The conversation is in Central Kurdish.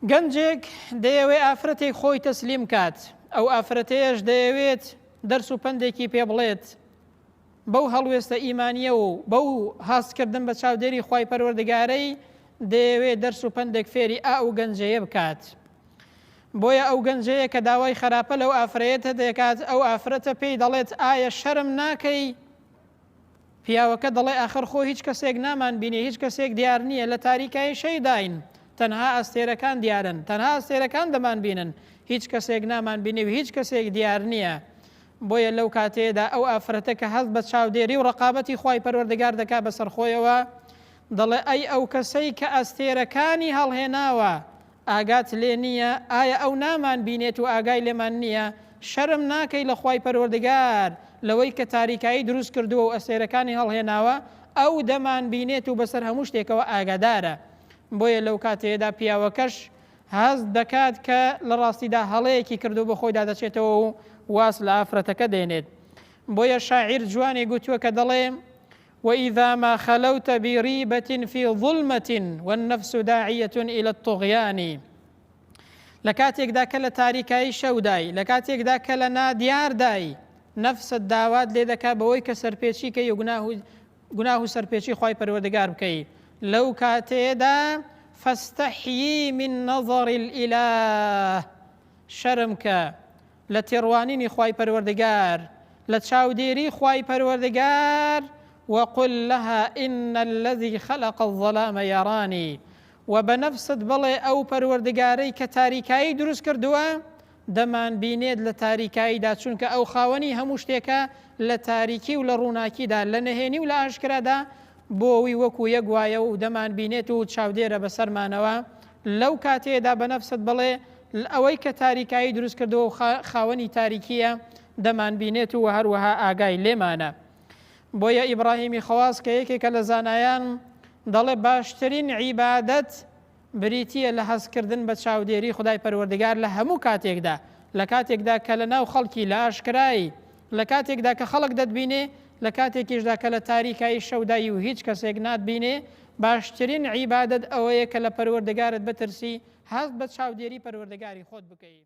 گەنجێک دەیەوێ ئافرەتێک خۆی تەسلیم کات، ئەو ئافرەتەیەش دەیەوێت دەرس و پەندێکی پێ بڵێت، بەو هەڵوێستە ئیمانییە و بەو هەستکردن بە چاودێری خوای پەروەردگارەی دەیەوێت دەرس و پەندێک فێری ئا ئەو گەنجەیە بکات. بۆیە ئەو گەنجەیە کە داوای خەراپە لەو ئافرەیەتە دەکات، ئەو ئافرەتە پێی دەڵێت ئایا شەرم ناکەی؟ پیاوەکە دەڵێ ئاخر خۆ هیچ کەسێک نامان بینێ، هیچ کەسێک دیار نییە، لە تاریکایی شەیداین، تەنها ئەستێرەکان دیارن، تەنها ئەستێرەکان دەمان بینن، هیچ کەسێک نامان بینێ و هیچ کەسێک دیار نییە. بۆیە لەو کاتەیەدا ئەو ئافرەتە کە هەست بە چاودێری و ڕەقابەتی خوای پەروەردگار دەکا بەسەر خۆیەوە، دەڵێ ئەی ئەو کەسەی کە ئەستێرەکانی هەڵهێناوە ئاگات لێ نییە؟ ئایا ئەو نامان بینێت و ئاگای لێمان نییە؟ شەرم ناکەی لە خوای پەروەردگار لەوەی کە تاریکایی دروست کردووە و ئەستێرەکانی هەڵهێناوە، ئەو دەمان بینێت و بەسەر هەموو شتێکەوە ئاگادارە. بۆیە لەو کاتەیەدا پیاوەکەش هەست دەکات کە لە ڕاستیدا هەڵەیەکی کردووە بە خۆیدا دەچێتەوە و واز لە ئافرەتەکە دێنێت. بۆیە شاعیر جوانی گوتووە کە دەڵێ، وإذا ما خلوت بريبة في ظلمة والنفس داعية إلى الطغيان لە کاتێکدا کە لە تاریکایی شەودای، لە کاتێکدا کە لە نادیاردای، نەفست داوات لێ دەکا بەوەی کە سەرپێچی کەی و گوناه و گوناه و سەرپێچی خوای پەروەردگار بکەی، لەو کاتەیەدا فاستحیی من نظر الإله شەرم کە لە تێڕوانینی خوای پەروەردگار، لە چاودێری خوای پەروەردگار، وقل لها ان الذی خلق الظلام یرانی، وە بە نەفست بڵێ ئەو پەروەردگارەی کە تاریکایی دروست کردووە دەمانبینێت لە تاریکاییدا چونکە ئەو خاوەنی هەموو شتێکە لە تاریکی و لە ڕووناکیدا لە نهێنی و لە ئاشکرادا بۆ وی وەکو یەک وایە و دەمانبینێت و چاودێرە بەسەرمانەوە لەو کاتەیەدا بە نەفست بڵێ ئەوەی کە تاریکایی دروست کردووە و خاوەنی تاریکییە دەمانبینێت و هەروەها ئاگای لێمانە. بۆیە ئیبراهیمی خەواس کە یەکێکە لە زانایان دەڵێ باشترین عیبادەت بریتییە لە هەستکردن بە چاودێری خودای پەروەردگار لە هەموو کاتێکدا، لە کاتێکدا کە لە ناو خەڵکی لە ئاشکرای، لە کاتێکدا کە خەڵک دەتبینێ، لە کاتێکیشدا کە لە تاریکایی شەودای و هیچ کەسێک ناتبینێ، باشترین عیبادەت ئەوەیە کە لە پەروەردگارت بترسی، هەست بە چاودێری پەروەردگاری خۆت بکەی.